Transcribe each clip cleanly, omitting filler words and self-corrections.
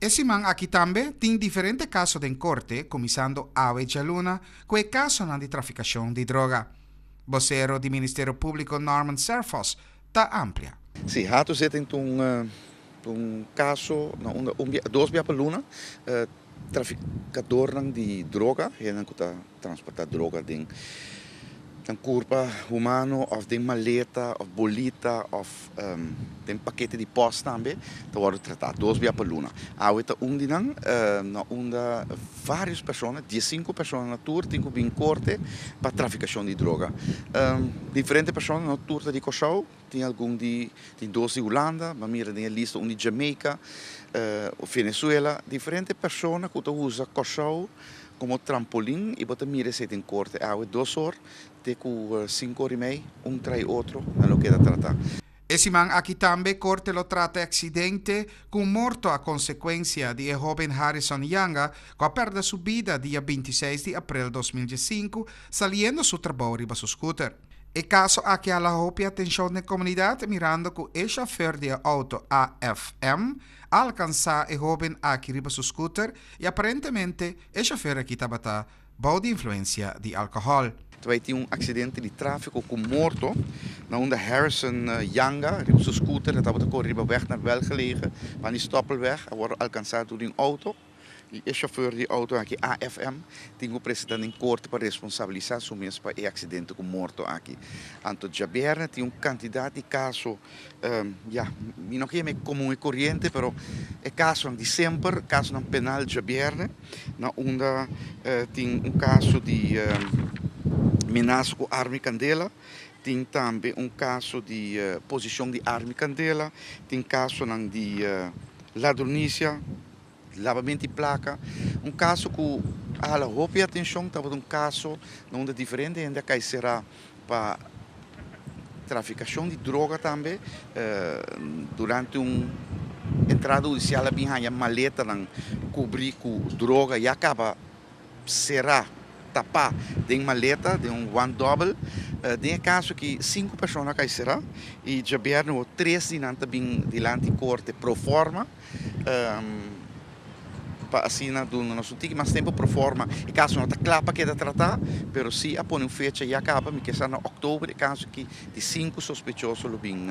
E siman aki tambe tin diferente kaso den korte, kuminsando awe djaluna ku e kasonan di trafikashon di droga. Bosero di Ministerio Públiko Norman Serphos ta amplia. Sí, Hato zit ta un un kaso na unda un bia dos bia pa luna trafikadornan di droga, hendenan ku ta transportá droga den nan kurpa humano òf den maleta òf bolita òf den pakete di pòst tambe ta wòrdu tratá dos bia pa luna. Awe ta un di nan na unda vários persona, diesinku persona na tur tin ku bin korte pa trafikashon di droga. Diferente persona, no tur ta di Kòrsou, tin algun di tin dos di Hulanda, bo a mira den e lista un di Jamaica, Venezuela, diferente persona ku ta usa Kòrsou komo trampolin i bo ta mira esei den korte awe dos or te ku sinku or i mei un trai otro nan lo keda trata. E siman aki tambe korte lo trata e aksidente ku un morto a konsekuensia di e hóben Harrison Yanga ku a pèrdè su bida dia 26 di aprel 2015 saliendo su trabou riba su skuter. E kaso aki a hala hopi atenshon den komunidat mirando ku e shofèr di e outo AFM a alkansá e hóben aki riba su skuter i aparentemente e shofer aki tabata bou di influensia di alkohòl. Tabata tin un aksidente di tráfiko ku morto na unda Harrison Yanga riba su skuter tabata kore riba weg naar Welgelegen pan di Stoppelweg a wòrdu alkansá dor di un outo. I e shofer di outo aki, AFM, tin ku presentá den korte pa responsabilisá su mes pa e aksidente ku morto aki. Anto djabièrnè tin un kantidat di kaso, ya, mi no ke yama e komun i koriente, pero e kasonan di semper, kasonan penal djabièrnè, na unda tin un kaso di menasa ku arma i kandela, tin tambe un kaso di posishon di arma i kandela, tin kasonan di ladronisia. Labamento di plaka, un kaso ku a hala hopi atenshon tabata un kaso na unda diferente hende a kai será pa trafikashon di droga tambe. Durante un entrada hudisial a bin haña maletanan kubrí ku droga ya kaba será, tapá den maleta, den un wan dòbel. Den e kaso aki sinku persona a kai será i djabièrnè wou tres di nan ta bin dilanti korte pro forma. Pa asina duna nos un tiki mas tempo pro forma e caso no ta cla pa keda trata, pero si a pone un fecha ya caba, mi ke sa na october e caso aki di sinku sospechoso lo bin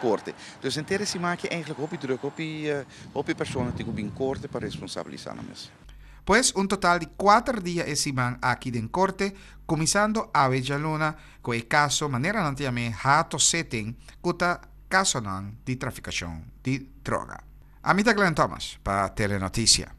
corte. Dus henter e siman aki eigenlijk hopi druk, hopi hopi persona tin cu bin corte pa responsabilisa nan mes. Pues un total di kuater dia e siman aki den corte, cuminsando awe djaluna cu e caso manera nan ta yam'e Hato Setting cu ta casonan di traficacion di droga. Ami ta Glenn Thomas pa Telenoticia.